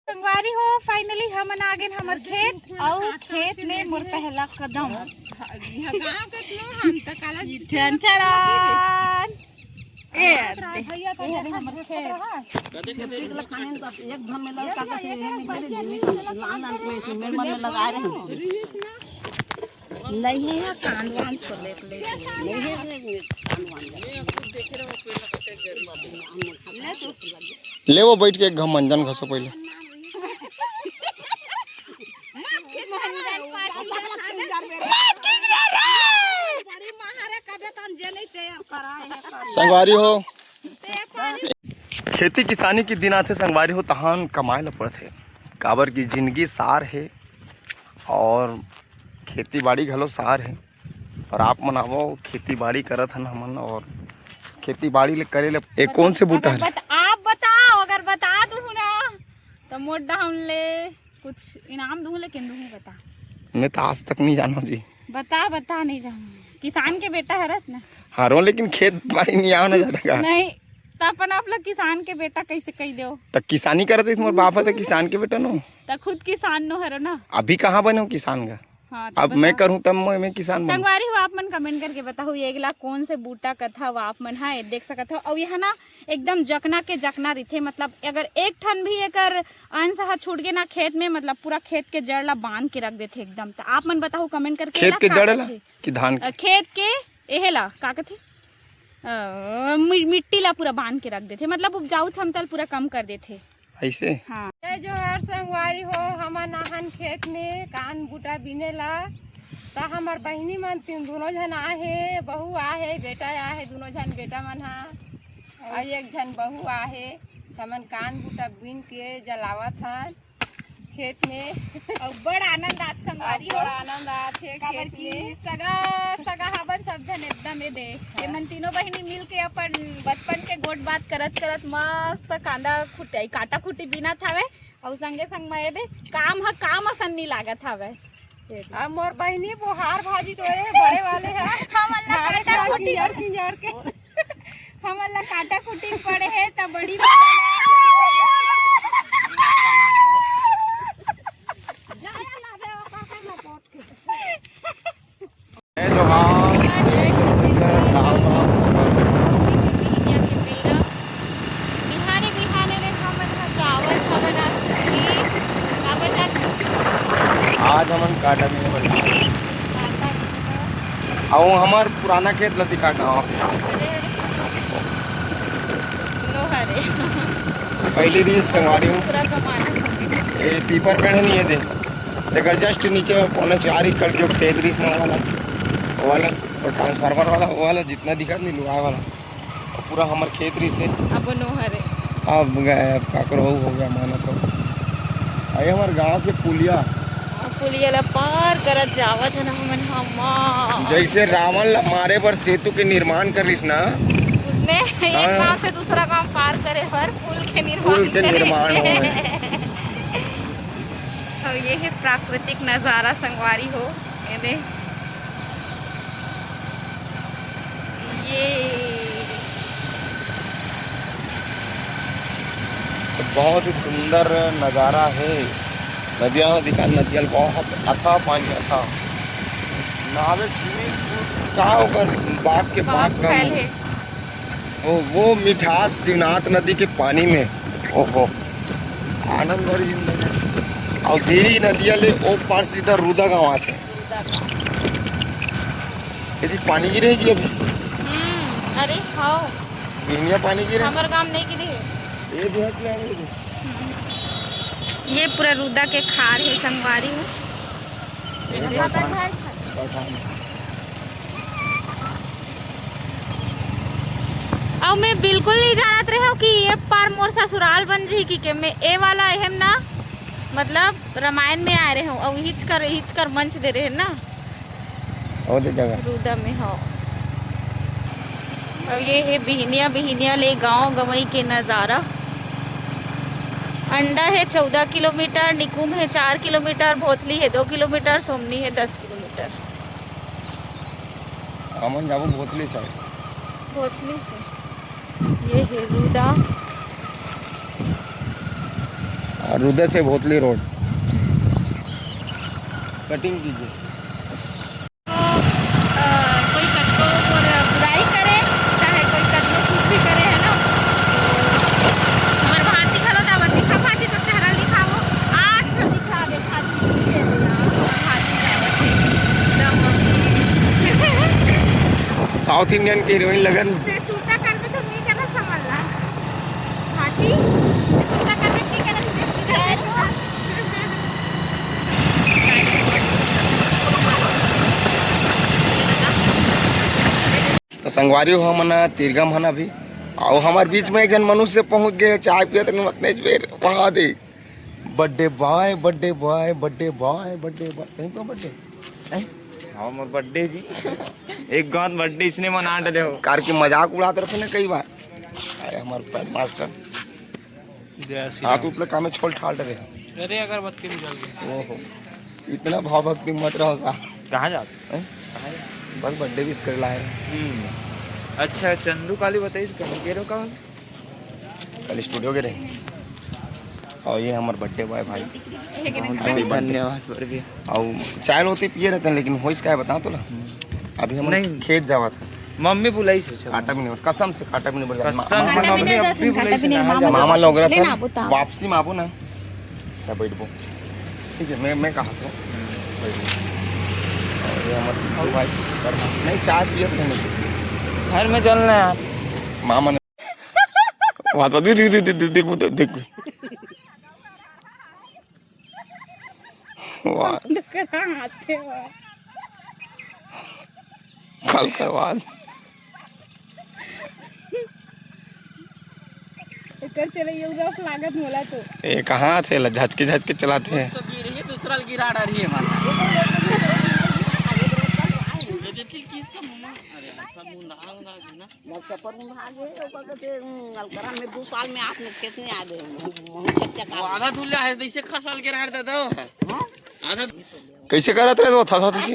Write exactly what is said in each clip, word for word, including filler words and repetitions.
संगवारी हो, finally हमन आ गेन हमर खेत, अउ खेत में मोर पहला कदम। चन चरान। ए, भैया का हमर खेत। एक धम में लगा के, ये में लगा रहे हैं। नहीं है, कान वान छोले के लिए। नहीं है, कान वान। ले वो बैठ के एक घम मंजन घसो पहले। संगवारी हो, खेती किसानी के दिन आथे संगवारी हो, तहान कमाए ल पड़थे, काबर की जिंदगी सार हे और खेती बाड़ी घलो सार हे। और आप मन आवो, खेती बाड़ी करत हन हमन, और खेती बाड़ी ले करे ले। ए, कौन से बूटा अगर हरे? बत-, आप बताओ, अगर बता दूँ ना तो मोर डाउन ले कुछ इनाम दूँ, लेकिन दूँ बता। मैं तो आज तक नहीं जानो जी। बता, बता, नहीं जानो। किसान के बेटा हरस ना। हरो, लेकिन खेत बाड़ी नहीं आवना ज्यादा का। नहीं, तो अपन आप लोग किसान के बेटा कैसे कह दो? तो किसानी करत इस मोर बाप है तो किसान के बेटा नो। तो खुद किसान नो हरो ना। अभी कहाँ बने हो किसान का? हाँ, तो अब मैं बताओ। करूँ तब मैं, मैं किसान बनूँ। संगवारी हो, आप मन कमेंट करके बताओ, ये अगला कौन से बूटा कथा हो आप मन, हाँ, ये देख सकत हो। और यह ना एकदम जकना के जकना रहिथे, मतलब अगर एक ठन भी एकर अंश ह छूट गे ना खेत में, मतलब पूरा खेत के जड़ ला बांध के रख देथे एकदम। तो आप मन बताओ कमेंट करके खेत एला के का जड़ ला कथे? कि धान के? अ, खेत के एहे ला का कथे? अ, मि-, मिट्टी ला पूरा बांध के रख देथे, मतलब उपजाऊ क्षमता ला पूरा कम कर देथे। ऐसे? हाँ। जय जोहार संगवारी हो, हमन आहन खेत में कान बूटा बीने ला। त हमर बहिनी मन तीन, दोनों झन आहे, बहू आहे, बेटा आहे, दोनों झन बेटा मन हा, अउ एक झन बहू आहे। त हमन कान बूटा बीन के जलावत हन खेत में। अउ बड़ आनंद आत संगवारी हो। बड़ आनंद आत हे काबर खेत कि में। सगा, सगा हवन सब झन एकदम ए दे। हाँ। ये मन तीनों बहिनी मिल के अपन बचपन के गोठ बात करत करत मस्त कांदा खुटाई, काटा खुटी बीनत हवे। अउ संगे संग म ए दे काम ह काम असन नी लागत हवे। अब मोर बहिनी बोहार भाजी टोरे हे बड़े वाले ह। हमन ला भारे काटा खाए खुटी किंजर किंजर के। हमन ला काटा खुटी पड़े हे त बड़ी जय जोहार, जय छत्तीसगढ़, राम राम सबा। बिहाने बिहाने रे हमन ह जावत हवन आज सुरगी। काबर जात? आज हमन काटा बीने बर जावत। काटा बीने बर। अउ हमर पुराना खेत ल दिखा गाँव। अरे, अरे। नो हरे। पहली भी संगवारी हो। दूसरा का मालूम होगे। ए पीपर पेड़ नहीं है दे। एकर just नीचे पौने चार एकड़ के खेत रिहिस ना वाला, वो वाला, और ट्रांसफार्मर वाला, वो वाला जितना दिखत नहीं लुआए वाला, वो पूरा हमर खेत रिहिस हे। अब नो हरे। अब गए, अब काकर हो, हो गया मानत हो। अरे हमर गांव के पुलिया। अब पुलिया ला पार करत जावत है ना हमन हमा। जैसे रावण ला मारे बर सेतु के निर्माण कर रिहिस ना। उसने एक हाँ। गांव से दूसरा गांव पार करे बर पुल के निर्माण पुल के करे। निर्माण होए। अउ ये हे प्राकृतिक नजारा संगवारी हो, ये दे, ये तो बहुत ही सुंदर नजारा हे। नदिया दिखा, नदिया ल बहुत अथाह पानी, अथाह। नावे swimming pool का ओकर बाप के बाप बाप का फैल मुंह। हे। ओ, वो मिठास शिवनाथ नदी के पानी में, ओहो, आनंद भरी जिंदगी। अउ गिरी नदिया ले ओ पार सीधा रुदा गांव आथे। रुदा गांव। यदि पानी गिरे जी अभी। हम्म, अरे, हाँ। बिहनिया पानी गिरे। हमर गांव नहीं गिरे हे। ये भी हट ले, ये भी। ये पूरा रुदा के खार हे संगवारी हो। ये भी हट ले। अउ मैं बिल्कुल नहीं जानत रहे हूँ कि ये पार मोर ससुराल बन जी कि के। मैं ए वाला एहम ना, मतलब रामायण में आए रहे हूँ, अउ हिचकर हिचकर मंच दे रहे ना। ओ दे जगह। रुदा में हो। अउ ये हे बिहनिया, बिहनिया ले गांव गंवई के नजारा। अंडा हे चौदह किलोमीटर, निकुम हे चार किलोमीटर, भोथली हे दो किलोमीटर, सोमनी हे दस किलोमीटर। हमन जाबो भोथली side। भोथली से। ये हे रुदा। रुदे से भोतली रोड कटिंग कीजिए। तो, अ, कोई कतको मोर बुराई करे, चाहे कोई कतको कुछ भी करे, है ना? तो हमर भांची घलो जावत दिखा, भांची तो चेहरा दिखावो, आज तो दिखा दे भांची, ये दे यार, हमर भांची जावत है। तो मम्मी। साउथ इंडियन के हीरोइन लगन। ते सूता करबे तो नहीं करना समझ ला। भांची, ते सूता करबे नहीं करना, तू देखती कर। तो संगवारी हो, हमन ह तीरगा म हन अभी, अउ हमर बीच में एक झन मनुष्य पहुंच गए, चाय पियत रहन ओतने बेर, वहाँ दे, बर्थडे बॉय, बर्थडे बॉय, बर्थडे बॉय, बर्थडे बॉय, सही में बर्थडे, हैं? हाँ, मोर बर्थडे जी। एक गांव बर्थडे इसने मना डले हो। कार के मजाक उड़ात रहते ना कई बार। अरे हमर पैड मास्टर। जय श्री हाथ राम। उतले कामे छोल ठाल डरे हैं। अरे अगरबत्ती में जल गया। ओहो, इतना भाव भक्ति मत रहो सा। कहाँ जात? हैं? बस बर्थडे विश कर लाए। हम्म। अच्छा, चंदू काली बताइस, कहीं के रहो का? कल स्टूडियो के रहे। और ये हमर बर्थडे बॉय भाई। बहुत बहुत धन्यवाद, बर्थडे। और चाय रोटी पिए रहते हैं, लेकिन होइस का है बताओ तो ना। अभी हम नहीं। खेत जावत है। मम्मी बुलाइस है, अच्छा। काटा भी नहीं, कसम से काटा भी नहीं बोला। कसम से काटा भी मम्मी नहीं अब भी जाते, बुलाइस काटा भी नहीं, है, मामा जाओ। मामा लोग रहते लेना हैं, आबू ता। वापसी में आबू ना, तब बैठबो। ठीक है, मैं, मैं कहा तो। बैठबो। और ये हमर भाई, नहीं, चाय पियत नहीं। घर में चलना यार। मामा ने बात, बात, देख, देख, देख। वाह। डकरा हाथे वाह। कल करवा। एकर चले ये उड़ा लागत मोला तो। ए, कहाँ थे ला? झचके, झचके चलाते हैं। तो गिर ही दूसरा गिरा रही है माता। अरे, सब मुंह लगा, लगा के ना। जब सफर में भाग गए, तो ओकर कहते, "हम्म, अलकरा में दू साल में आप लोग खेत में आ गए, हम, हम चकचका वो आधा दूल्हा है, जैसे खसाल के रहा दादा। हाँ? आधा कैसे करत रहे वो था, था, था, था।"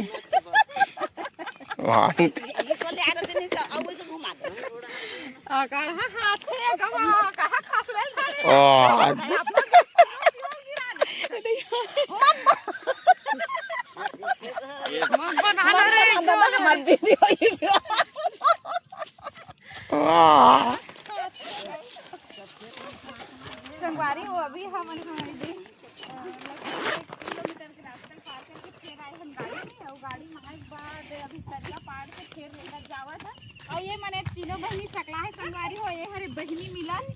वाह। ये चले आ रहे थे, नहीं तो अब वैसे घुमा दे। आ, कहाँ हाथ है, कहाँ, कहाँ खसले था रे? वाह। मत बना रे, अंदर मत वीडियो। वाह। संगवारी हो, अभी हमन हमारे दिन, अ, लगभग एक किलोमीटर के रास्ता पार करके फिर आए हम गाड़ी में, और गाड़ी में आए के बाद अभी तरिया पार के फिर लेकर जावत है। और ये मने तीनों बहिनी सकला है संगवारी हो, ये हरे बहिनी मिलन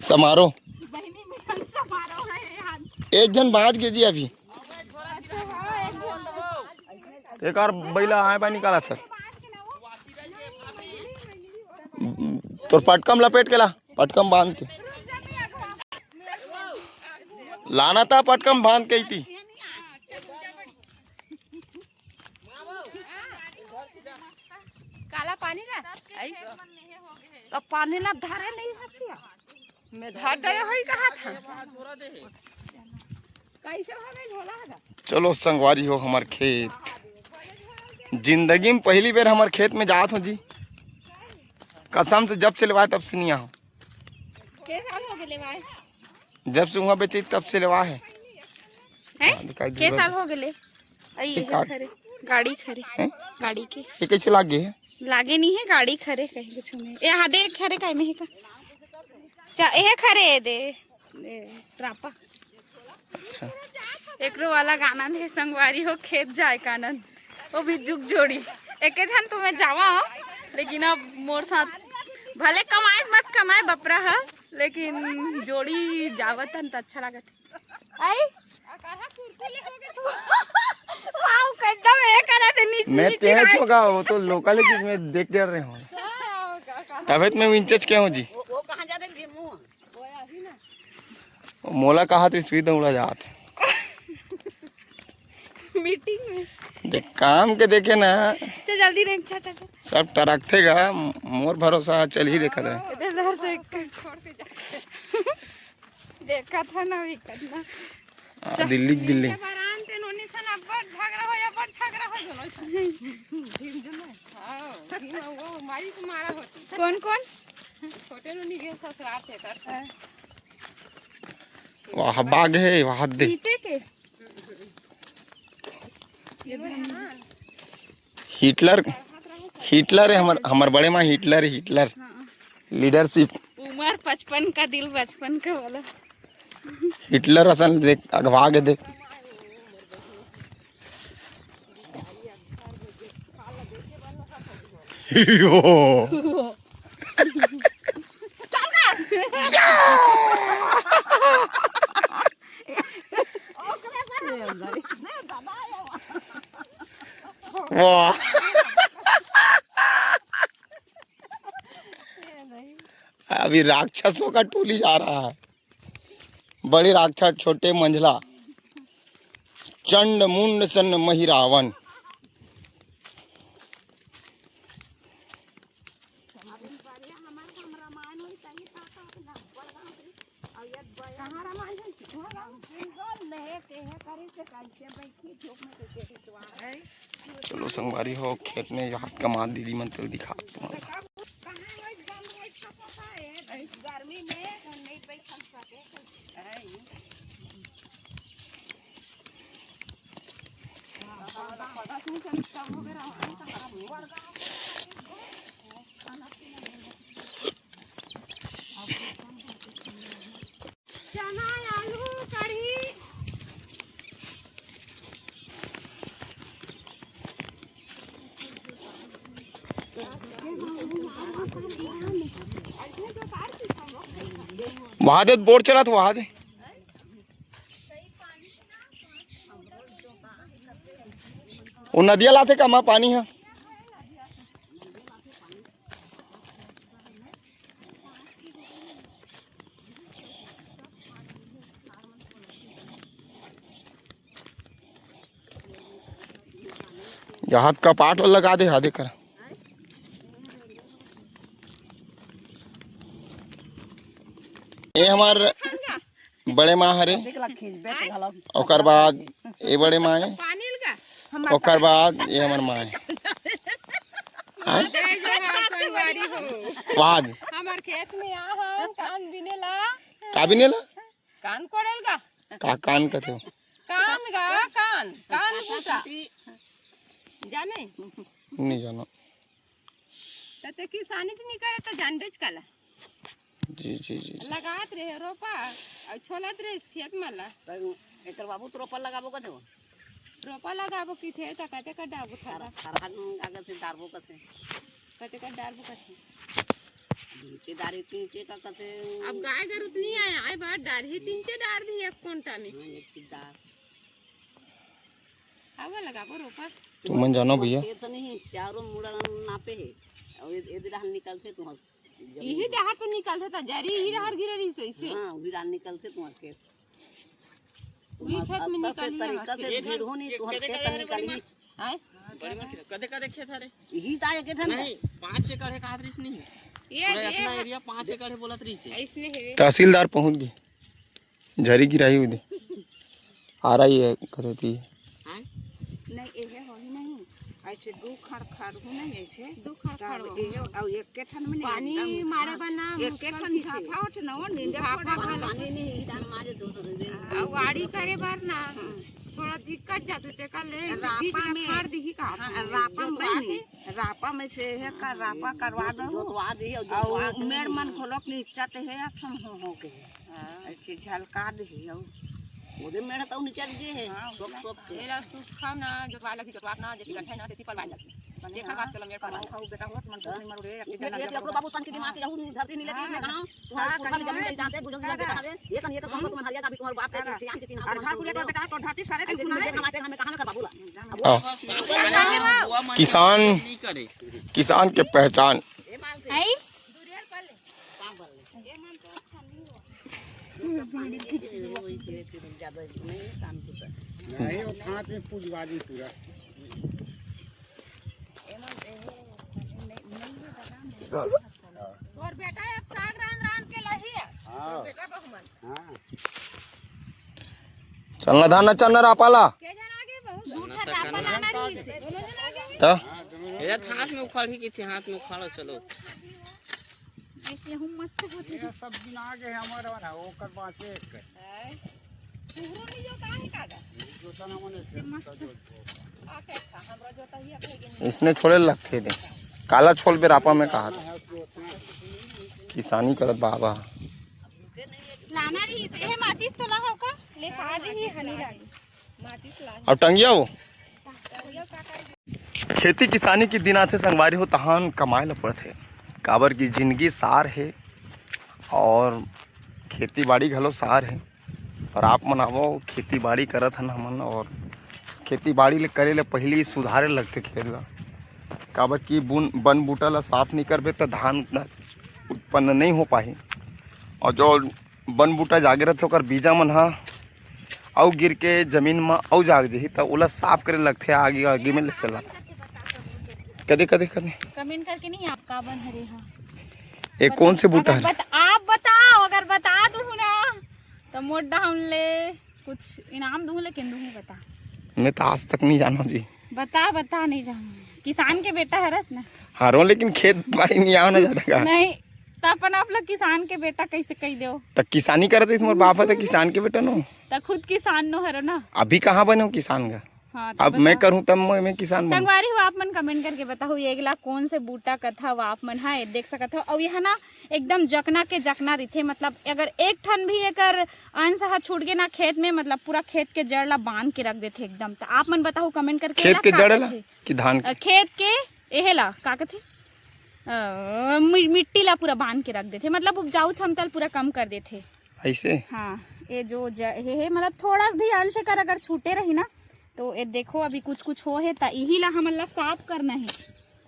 समारोह। बहिनी मिलन समारोह है ये आज। एक झन बाँच गे जी अभी। अच्छा, हाँ, एक झन। एक और बैला आए बा निकाला था। तोर पटकम लपेट के ला, पटकम बांध के लाना था, पटकम बांध के इती। काला पानी ला आई। अब पानी ला धरे नहीं हथिया। मैं धर डरे होई कहा था। कैसे हो गए झोला हगा? चलो संगवारी हो, हमर खेत, जिंदगी में पहली बेर हमर खेत में जात हो जी। कसम से, जब से लेवाए तब से नहीं आहो। के साल हो गए लेवाए? जब से वहाँ बेचे तब से लेवा है। हैं? हाँ, दिखाई दे के रहा साल है। हो गए ले? आई ये ये का? खरे, गाड़ी खरे, हैं? गाड़ी के। ये कैसे लाग गए है? लागे नहीं है, गाड़ी खरे कहीं कुछ में। यहाँ देख खरे कहीं में है का? चा-, ये खरे दे। ए, ट्रापा। अच्छा। एकरो वाला गाना हे संगवारी हो, खेत जाए का आनंद, वो भी जुग जोड़ी। एके झन तो मैं जावा हो, लेकिन अब मोर साथ भले कमाए मत कमाए बपरा ह, लेकिन जोड़ी जावत हन त अच्छा लागत हे। आई? वाओ, एकदम ए करा दे, नीक, मैं नीक तेज चिराई। होगा, वो तो लोकल है, मैं देख कर रहे हूँ। तबीयत में इंचेज क्या हो जी? वो, वो कहाँ जाते भीमू? मोला कहा तो स्पीड उड़ा जात। मीटिंग में। देख, काम के देखे ना। चल जल्दी रे, चल, चल, चल। सब टरकथे गा, मोर भरोसा चल ही देखत रहे। इधर, इधर से एक छोड़ के जा। देखा था ना, भी करना। आ, दिल्ली, दिल्ली। के बरान ते नोनी सन अब्बड़ झगड़ा हो, अब्बड़ झगड़ा हो दोनों झन। भीम जो ना। हाँ, भीम वो मारी को मारा होती। कौन, कौन? छोटे नोनी के ससुराल थे कर। हाँ। वाह, बाघ हे, वाह दे। नीचे के। हिटलर, हिटलर हे हमर, हमर बड़े माँ हिटलर, हिटलर। हाँ। लीडरशिप। उम्र पचपन का, दिल बचपन का वाला। हिटलर असन देख, अगवा के देख। यो। वाह। अभी राक्षसों का टोली जा रहा है। बड़े राक्षस, छोटे मंझला, चंड मुंड सन मही रावण। चलो संगवारी हो, खेत में जात कमा दीदी मन तेल दिखा तुम्हारा। चना, आलू, कढ़ी। वहा दे, बोर चलत, वहा दे। वो नदिया लाथे का माँ पानी है? जहाज का पाट लगा दे, हा देख कर। ये हमार बड़े माँ हरे, ओकर बाद ये बड़े माँ हे, ओकर बाद ये हमर माँ हे। हाँ? जय जोहार संगवारी हो। वाद। हमर खेत में आ हन कान बिने ला। का बिने ला? कान कोड़े ल गा। का कान कथे? कान गा, कान, कान बूटा। जाने? नहीं जानो। त ते किसानी नहीं करे त जानबेच काला। जी, जी, जी, जी। लगात रहे रोपा, अउ छोलत रहे खेत में ला। एकर बाबू तो रोपा लगाबो कथे हो। रोपा लगाबो किथे त कटे का डारबो थारा। थारा, थारा आगे से डारबो कथे। कटे का डारबो कथे। नीचे डारे, नीचे का कथे। अब गाय गरु त नहीं आय, आय बार डार ही, तीन से डार दी एक कोंटा में। हाँ, एक ही डार। आगे लगाबो रोपा। तुमन जानो भैया। खेत नहीं, चारों मुड़ा नापे हे। अउ ए, ए डाहन निकलथे तुम्हार। इही डाहर तो निकलथे, त जरी इही डाहर गिरे रहिस अइसे। हाँ, उही डाहर निकलथे तुम्हार खेत। उही खेत में निकलही तरीका से भीड़ हो नहीं, तुम्हार खेत निकलही। आय? बड़ी मत कदे कदे खेत हरे। इही ता एक ठन नहीं, पाँच एकड़ हे कहत रहिस नहीं। ये पूरा ये इतना एरिया पाँच एकड़ हे बोलत रहिस हे। अइसने हे। तहसीलदार पहुंच गे। झरी गिराही उदे। आ रही है, कथे थी। हाँ? नहीं, एहे होही नहीं। अइसे दू खड़ खड़ हो नहीं, अइसे। दू खड़ खड़ हो। एहे, अउ एक के ठन में नहीं, पानी एकदम, मारे हाँ। बर ना एक के मुश्किल ठन ही झाफा होथे ना, वो नींदे झाफा पड़े वाला। पानी नहीं, इधर मारे दो, दो, दो, दो। अउ आड़ी करे बर ना, हाँ। थोड़ा दिक्कत जाथे, तेकर ले, इसे बीच रापा में खड़ दिही का? हाँ, रापा में जोतवा नहीं, के। रापा में से हे का, रापा करवा दो। जोतवा दी, अउ जोतवा अउ के मेड़ मन घलोक नीचा ते हे, असन हो, हो के। हाँ। अइसे झलका दे हे, अउ ओदे मेड़ तउ निचल गे हे, हाँ, सोप, सोप के। एला सुखा ना, जोतवा लगी, जोतवा ना, जेती गठे ना, तेती पलवाए लगी। देखा बात चलो मेड़ पलवाए लगी। खाऊ बेटा होत मन तो नहीं मरो रे, एक एक जना एक एकरो बाबू सन के दिमाग के यहू धरती नहीं लेती, हाँ, मैं कहा, तुम्हारे हाँ, सुखा कहीं जमीन नहीं जाते, बुजुर्ग लोग हाँ। ये कन ये तो तुम हरिया का भी तुम्हारे बाप के हाँ। चिहान के चिन्ह अरे झाड़ फूले बेटा, तो धरती सारे कुछ नहीं देखा, माते हमें कहाँ में करवा बोला। अब वो हाँ। किसान, किसान के पहचान। आई? नहीं, वो हाथ में पूजवा दी पूरा। और बेटा अब साग रांध रांध के लही है। हाँ। बेटा बहुमन। हाँ। चलना धान ना चलना रापाला। के जन आगे बहुत झूठा रापा लाना रही से। दोनों जन आगे। तो? ये हाथ में उखाड़ ही की थी, हाथ में उखाड़ो, चलो। ये हम मस्त होत हे। ये सब दिन आगे हे हमर मन, ओकर बाँचे एक। हैं? तुहरो नहीं जोता है कागा? जोता ना मने से मस्त। का जोत बोता। आ के खा, हमरा जोता ही अब है कि नहीं? इसने छोड़े लगथे दे। काला छोल बे रापा में कहा था। किसानी करत बाबा। लाना रही से, हे माचिस तो ला हो का? ले साज ही हनी लागी। माचिस ला। अब टंगिया हो? टंगिया का कर खेती किसानी के दिन आथे संगवारी हो, तहान कमाए ल पड़थे, काबर कि जिंदगी सार हे और खेती बाड़ी घलो सार हे। पर आप मन आवो, खेती बाड़ी करत हन हमन, और खेती बाड़ी ले करे ले पहिली सुधारे लगथे खेत ला, काबर कि बुन बन बूटा ला साफ नहीं करबे त धान उतना उत्पन्न नहीं हो पाही। और जो बन बूटा जागे रथे ओकर बीजा मन ह अउ गिर के जमीन म अउ जाग जही, त ओला साफ करे लगथे आगी, आगी में ले चला। कदे, कदे, कदे। कमेंट करके नहीं आप का बन हरे हा। ये कौन से बूटा अगर है? बत-, आप बताओ, अगर बता दूँ ना, तो मोटा हम ले कुछ इनाम दूँ, लेकिन दूँ बता। मैं तो आज तक नहीं जाना जी। बता, बता, नहीं जाना। किसान के बेटा हरस ना। हरो, लेकिन खेत बाड़ी नहीं आओ ना ज्यादा का। नहीं, त अपन आप लोग किसान के बेटा कैसे कह दो? त किसानी करत इस मोर बाप है, त किसान के बेटा नो। त खुद किसान नो हरो ना। अभी कहाँ बने हो किसान का? हाँ, त अब मैं बताओ। करूँ तब मैं, मैं किसान बनूँ। संगवारी हो, आप मन कमेंट करके बताओ, ये अगला कौन से बूटा कथा हो आप मन, हाँ, ये देख सकत हो। और यह ना एकदम जकना के जकना रहिथे, मतलब अगर एक ठन भी एकर अंश ह छूट गे ना खेत में, मतलब पूरा खेत के जड़ ला बांध के रख देथे एकदम। त आप मन बताओ कमेंट करके, खेत एला के का जड़ ला कथे? कि धान के? अ, खेत के एहे ला का कथे? अ, मि-, मिट्टी ला पूरा बांध के रख देथे, मतलब उपजाऊ क्षमता ला पूरा कम कर देथे। ऐसे? हाँ, ये जो ज-, हे, हे, मतलब थोड़ा भी अंश कर अगर छूटे रही ना, तो ये देखो अभी कुछ कुछ हो हे, त इही ला हमन ला साफ करना हे,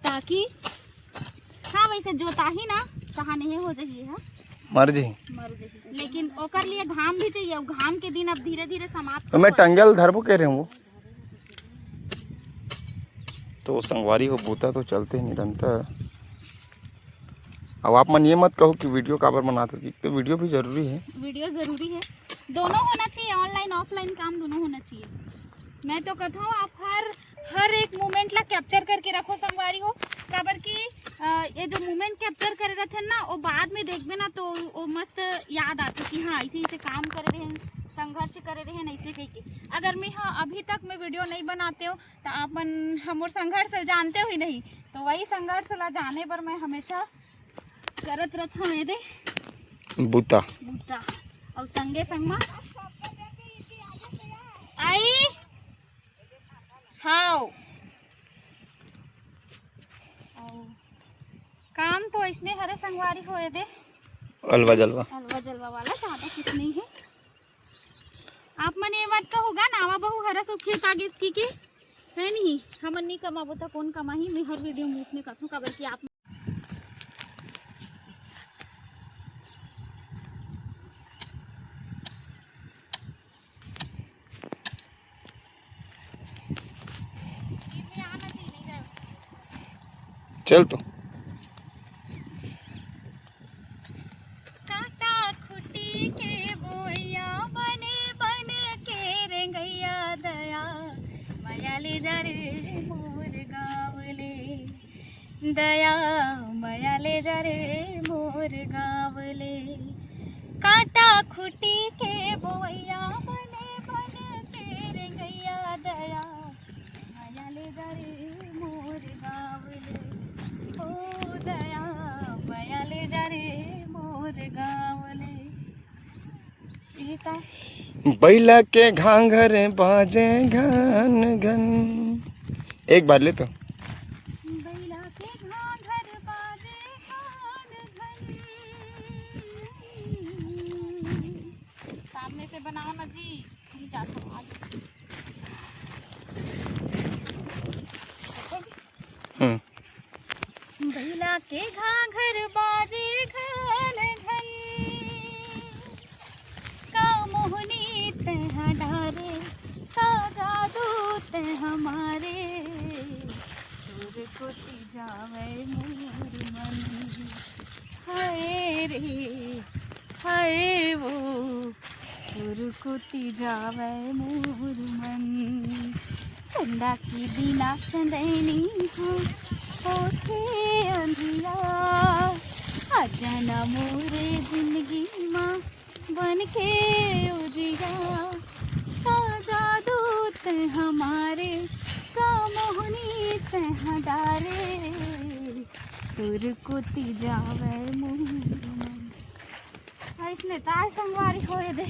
ताकि हाँ, वैसे जोताही ना, कहाँ नहीं हो जाही, हाँ? मर जाही। मर जाही। लेकिन ओकर लिए घाम भी चाहिए, और घाम के दिन अब धीरे धीरे समाप्त तो मैं होत टंगल धरबो कह रहे हूँ वो। तो संगवारी हो, बूता तो चलते ही निरंतर। अब आप मन ये मत कहो कि वीडियो काबर बनाते हो, तो वीडियो भी जरूरी है। वीडियो जरूरी है, दोनों होना चाहिए, ऑनलाइन ऑफलाइन काम दोनों होना चाहिए। मैं तो कहता हूँ आप हर, हर एक मोमेंट ला कैप्चर करके रखो संगवारी हो, काबर कि अ, ये जो मोमेंट कैप्चर करे रहते हैं ना, वो बाद में देखबे ना तो वो मस्त याद आते कि हाँ, ऐसे ऐसे काम करे रहे, संघर्ष करे रहे, ऐसे कह के। अगर मैं, हाँ, अभी तक मैं वीडियो नहीं बनाते हो तो आप मन हमर संघर्ष ला जानते हो ही नहीं, तो वही संघर्ष ला जाने पर मैं हमेशा करत रहता हूँ ये दे बूता। बूता। और संगे संग मा आई हाव। अउ काम तो अइसने हरे संगवारी होए दे। अलवा जलवा। अलवा जलवा वाला, ज्यादा कुछ नहीं है। आप मन ये मत कहूगा, नावा बहू हरस अउ खेत आगे इसकी के, है नहीं? हमन नहीं कमाबो त कौन कमाही? मैं हर वीडियो में उसने कहूँ, काबर कि आप चल तो। काटा खुटी के बोइया, बने बन के रेंगैया दया, मया ले जा रे मोर गाँव ले। दया मया ले जा रे मोर गाँव ले, काटा खुटी के बोवैया बने बन के रेंगैया। दया मया ले जा रे मोर गाँव ले, ओ दया मया ले जा रे मोर गाँव ले। ये का? बैला के घांघर बाजे घन घन। एक बार ले तो। बैला के घांघर बाजे घन घन। सामने से बनाओ ना जी, हम जाते हैं आगे। हम्म। बैला के घाघर बाजे घन घन, का मोहनी तैं डारे, का जादू तैं मारे, तोर कोती जावे मोर मन। हाय रे, हाय वो, तोर कोती जावे मोर मन। चंदा की बिना चंदैनी हो, होथे अंधिया। आ जाना मोरे जिंदगी मा बन के उजिया, का जादू ते हमारे, का मोहनी ते हदारे, तुर कोती जावे मुंह। अइसने ताय संगवारी होए दे।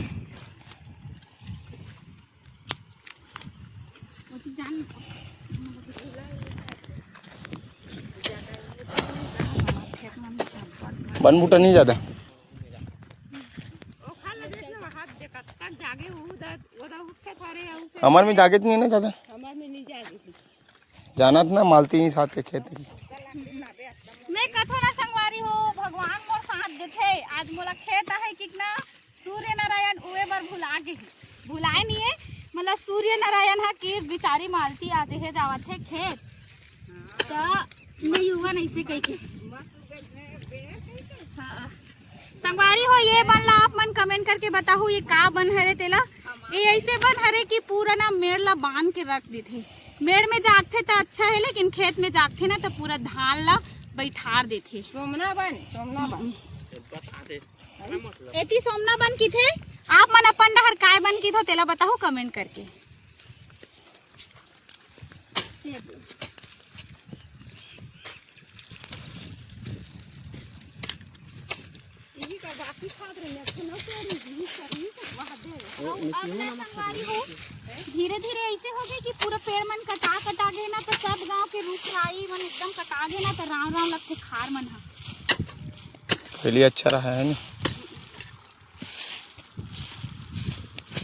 बन बूटा नहीं जादा। हमार में जागे नहीं ना जादा। जानत ना मालती ही साथ के खेत ही। मैं कथो ना संगवारी हो, भगवान मोर साथ देथे। आज मोला खेत आहे कि ना, सूर्य नारायण उए बर भुला गे हे। भुलाए नहीं है, मतलब सूर्य नारायण हा कि बिचारी मालती आज हे जावत हे खेत। त मैं युवा नहीं से कह के। हाँ। संगवारी हो, ये बन ला आप मन comment करके बताहू, ये का बन हरे तेला। ये ऐसे बन हरे कि पूरा ना मेड़ ला बांध के रख देथे। मेड़ में जागथे त अच्छा है, लेकिन खेत में जागथे ना त पूरा धान ला बैठार देथे। सोमना बन, सोमना बन। एती सोमना बन किथे। आप मन अपन डहर काय बन किथो तेला बताहू comment करके। धीरे धीरे ऐसे हो गए कि पूरा पेड़ मन कटा कटा गए ना, तो सब गांव के रुख राई मन एकदम कटा गए ना, तो राव राव लगथे खार मन ह। पहले अच्छा रहा है ना।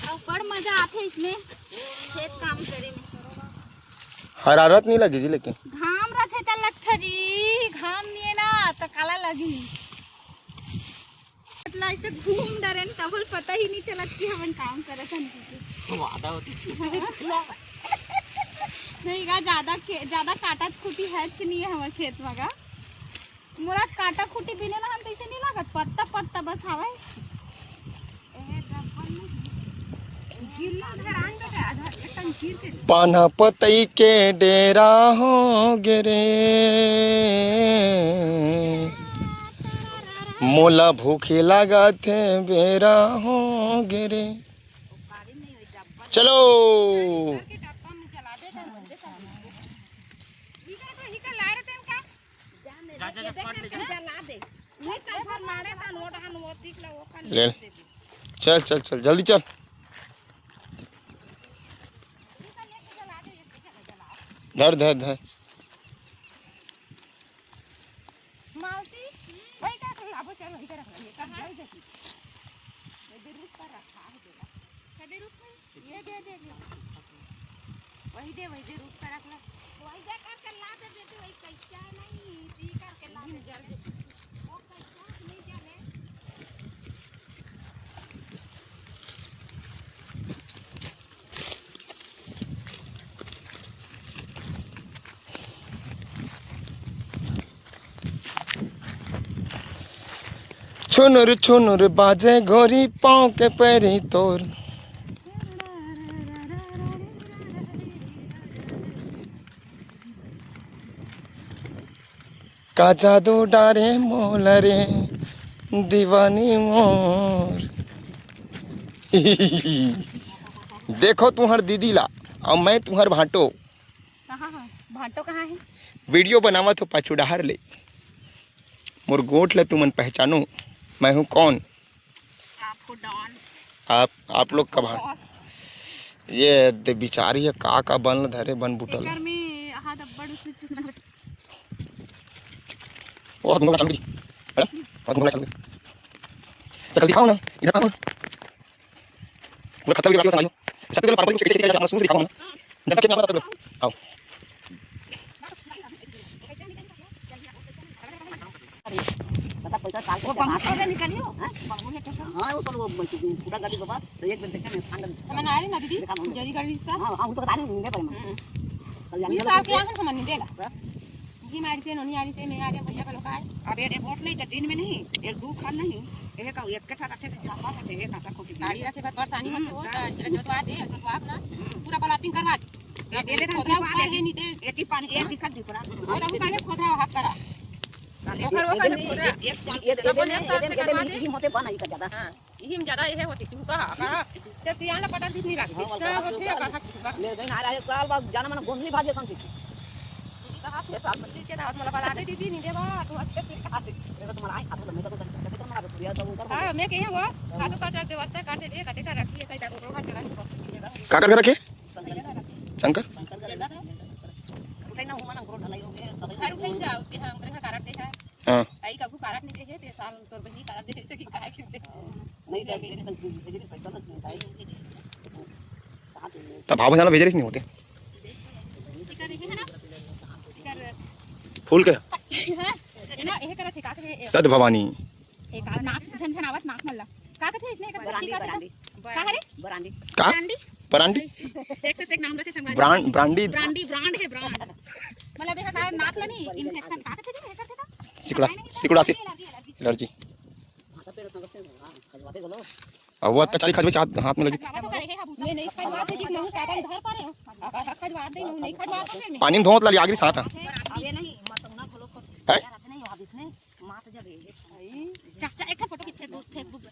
अउ बड़ मजा आथे इसमें खेत काम करे में। हरारत नहीं लगी जी, लेकिन घाम रथे त लगथे जी, घाम नहीं है ना त काला लगी। मतलब ऐसे घूम डरेन तब पता ही नहीं चलत कि हमन काम करत हन कि वादा होती। नहीं गा, ज्यादा के ज्यादा काटा खुटी है नहीं है हमर खेत में गा। मोला काटा खुटी बिने ना हम तैसे नहीं लागत, पत्ता पत्ता बस हवे। पाना पतई के डेरा हो गे रे, मोला भूखे लागत हे बेरा हो गे रे। चलो। जा, जा, जा, फट ले, जा। ले ले। चल चल चल, जल्दी चल। धर धर धर। मालती, वही का लाबो, चल वही का रख ले, कब जाई देखी। इधर रुख पर रखा है तेरा। कदे रुख में? ये दे दे दे। वही दे, वही दे, रुख पर रख ले। वही जा करके ला दे बेटी, वही कैसा नहीं, पी करके ला दे। जल्दी। छुनुर छुनुर बाजे गोरी पाँव के पैरी तोर। का जादू डारे मोला रे दीवानी मोर। देखो तुहर दीदी ला, अउ मैं तुहर भांटो। कहाँ है? भांटो कहाँ है? वीडियो बनावत हो पाछू डहार ले। मोर गोठ ले तुमन पहचानो, मैं हूँ कौन? आपको डॉन। आप आप लोग का भांट। ये दे बिचारी है, का का बन धरे बन बुटल। एकर में हाथ अब्बड़ उसने चुसना। वो हाथ मुंह चल गई है ना? हाथ मुंह चल गई। शक्ल दिखाओ ना, इधर आओ। पूरा खत्ता भी दिखाओ, सुनाइयो। शक्ल दिखाओ, पापा जी, कैसे कैसे अपना सूझ दिखाओ ना। जनता के नाम बताओ। आओ। पता पैसा साल वो बम से निकालियो। हाँ, वो सब वो पूरा गाड़ी बाबा, तो एक बेर देखे मैं खान। मैं आ रही ना दीदी, जरी गाड़ी रिश्ता। हाँ, हाँ, उनको बता रही हूँ, मैं पर। हम्म। कल जाने ये साल के यहाँ समझ नहीं देला। ये मारी से नोनी आरी से मैं आ रही भैया का लोग आए। अरे, अरे, वोट नहीं तो दिन में नहीं, एक दो खान नहीं, एक एक के ठा रखे थे, झापा थे, एक आटा खोटी गाड़ी रखे पर परेशानी मत हो, तो जोतवा दे, जोतवा ना, पूरा प्लाटिंग करवा दे। ये दे दे, खोदरा ऊपर है, नहीं दे। एटी पानी, एक दिखा दी पूरा। और ऊपर है, खोदरा हक करा। ओकर, ओकर पूरा। ये, ये, ये, तब ये, ओने ये, साल ये, से ये, करवा ये, दे। ये होते बन आई का ज्यादा। हाँ, इही में ज्यादा ये होते, तू कहा, कहा, ते सियान ला पटक भी नहीं रखते। हाँ, इतना होते, कहा, कहा। मेरे बहन आ रहा है, साल बाद जाना माना गोंधली भाग्य संती। तू कहा, ये साल बदली के दावत मला बता दे दीदी, नहीं देवा, तू अच्छे से कहा दे। मेरे को तुम्हारा आई खातो, मैं तो कुछ नहीं करता, तुम्हारा भैया तो ऊपर हाँ, मैं कहे वो, खातो का ट्रक व्यवस्था कर दे, कटे का रखिए, कहीं तक रोहा चला नहीं पहुंच सकेगा। का कर रखे? शंकर। शंकर? शंकर का उठे ना, हुआ ना, गोड़ ढलाई हो गया, सब घर उठे जाओ, के हम, घर का कारण देखा। हाँ। आई कभू कारक नहीं देखे, ते साल तोर बहिनी कारक देखे से कि काहे के नहीं, नहीं, नहीं, नहीं, नहीं, पैसा लग नहीं पाए। कहाँ पे? तब भाव भंडाला भेजे रहिस नहीं होते। टिका रही है ना? टिका र- फूल के? हाँ, ये ना, ये करत है, का करे, ये सद भवानी। एक आ-, नाक झनझनावत नाक मल्ला। का कथे इसने एक बरांडी, बरांडी। का हरे? बरांडी। का? बरांडी? बरांडी? एक से एक नाम रखे संगवारी। Brand, brandy. ब्रांडी, ब्रांड है, ब्रांड। मतलब, ये का नाक ला नहीं, इन्फेक्शन का कथे जी, ये करथे का? सिकुड़ा, सिकुड़ा से। Allergy, allergy. एलर्जी। अब वो अत्याचारी खजवे से हाथ, हाथ में लगी। खजवा तो करे है, अब मैं नहीं खजवा से जी, मैं काटा इधर पर है। अगर खजवा दे, मैं नहीं खजवा तो फिर मैं। पानी में धोत लाली आगरी साथ है। अबे नहीं, मत ना खोलो, खोलो। है? यार, नहीं, अब इसने मात जब ये। चाचा, एक ठो फोटो खींच Facebook, Facebook पे।